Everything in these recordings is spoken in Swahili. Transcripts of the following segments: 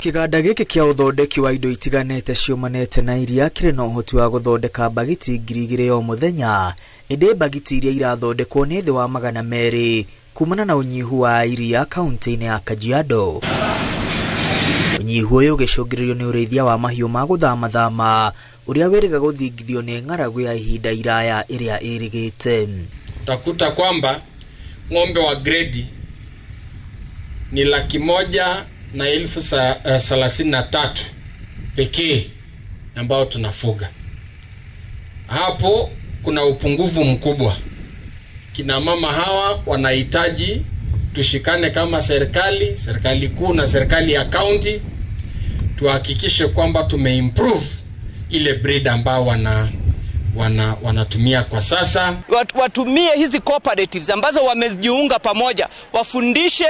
Kĩganda gĩkĩ kĩa ũthondeki wa indo itiganĩte ciumanĩte na iria kĩrĩ na ũhoti wa gũthondeka mbagiti 2,000 o mũthenya, ĩndĩ mbagiti iria irathondekwo nĩ thĩ wa 200 kumana na ũnyihu wa iria kaunti-inĩ ya Kajiado. Ũnyihu ũyũ ũgĩcũngĩrĩrio nĩ ũrĩithia wa mahiũ ma gũthamathama ũrĩa wĩrĩga gũthingithio nĩ ng'aragu ya ihinda iraya ĩrĩa ĩrĩgĩte. Utakuta kwamba ng'ombe wa gredi ni 133,000 pekee ambao tunafuga. Hapo kuna upungufu mkubwa. Kina mama hawa wanahitaji tushikane kama serikali, serikali kuu na serikali ya county, tuhakikishe kwamba tumeimprove ile breed ambao wanatumia kwa sasa. Watumie hizi cooperatives ambazo wamejiunga pamoja, wafundishe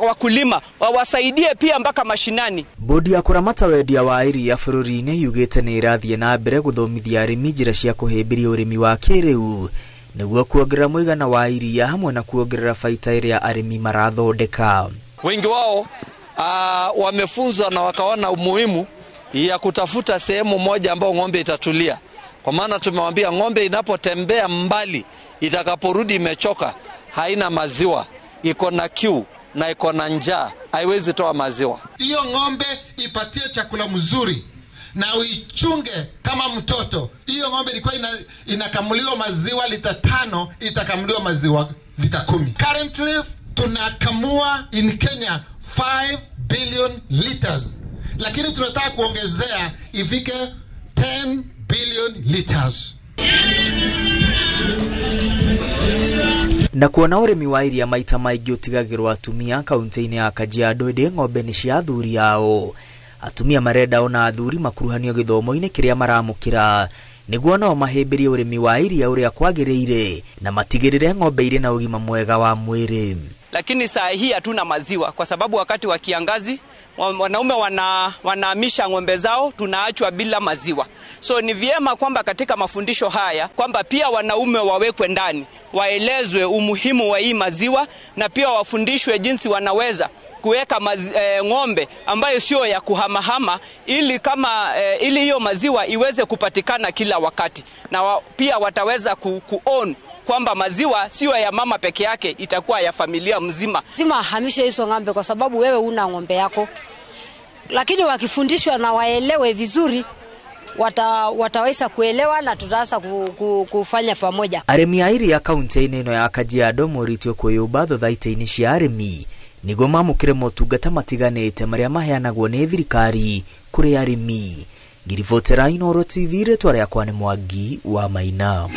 wakulima, wawasaidie pia mpaka mashinani. Bodi ya kũramata wendia wa iria bũrũri-inĩ yugĩte nĩ ĩrathiĩ na mbere gũthomithia arĩmi njĩra cia kũhĩmbĩria ũrĩmi wa kĩrĩu nĩguo kuongerera mũigana wa iria hamwe na kuongerera baita ĩrĩa arĩmi marathondeka. Wengi wao wamefunzwa na wakaona umuhimu ya kutafuta sehemu moja ambayo ng'ombe itatulia. Kwa maana tumewambia ng'ombe inapotembea mbali, itakaporudi imechoka, haina maziwa, iko na kiu na iko na njaa, haiwezi toa maziwa. Hiyo ng'ombe ipatie chakula mzuri na uichunge kama mtoto. Hiyo ng'ombe ilikuwa inakamuliwa maziwa lita 5, itakamuliwa maziwa lita 10. Currently tunakamua in Kenya 5 billion liters, lakini tunataka kuongezea ifike 10 billion liters. Na kuona ũrĩmi wa iria maita maingĩ ũtigagĩrwo atumia kaunti-inĩ ya Kajiado, ĩndĩ ng'ombe nĩ cia athuri ao. Atumia marenda ona athuri makuruhanio gĩthomo-inĩ kĩrĩa maramũkĩra nĩguo nao mahĩmbĩrie ũrĩmi wa iria ũrĩa kwagĩrĩire na matigĩrĩre ng'ombe irĩ na ũgima mwega wa mwĩrĩ. Lakini saa hii hatuna maziwa kwa sababu wakati wa kiangazi wanaume wanahamisha ng'ombe zao, tunaachwa bila maziwa. So ni vyema kwamba katika mafundisho haya kwamba pia wanaume wawekwe ndani, waelezwe umuhimu wa hii maziwa na pia wafundishwe jinsi wanaweza kuweka ng'ombe ambayo sio ya kuhamahama, ili kama ili hiyo maziwa iweze kupatikana kila wakati, na pia wataweza ku own kwamba maziwa sio ya mama peke yake, itakuwa ya familia mzima. Lazima ahamishe hizo ng'ombe kwa sababu wewe una ng'ombe yako. Lakini wakifundishwa na waelewe vizuri, wataweza kuelewa na tutaanza kufanya pamoja. Arĩmi a iria kaunti-inĩ ĩno ya Kajiado morĩtio kwĩyũmba thothaitĩ-inĩ cia arĩmi nĩguo mamũkĩre motungata matiganĩte marĩa maheanagwo nĩ thirikari kũrĩ arĩmi. Ngiribotera Inooro TV, rĩtwa rĩakwa nĩ Mwangi wa Maina.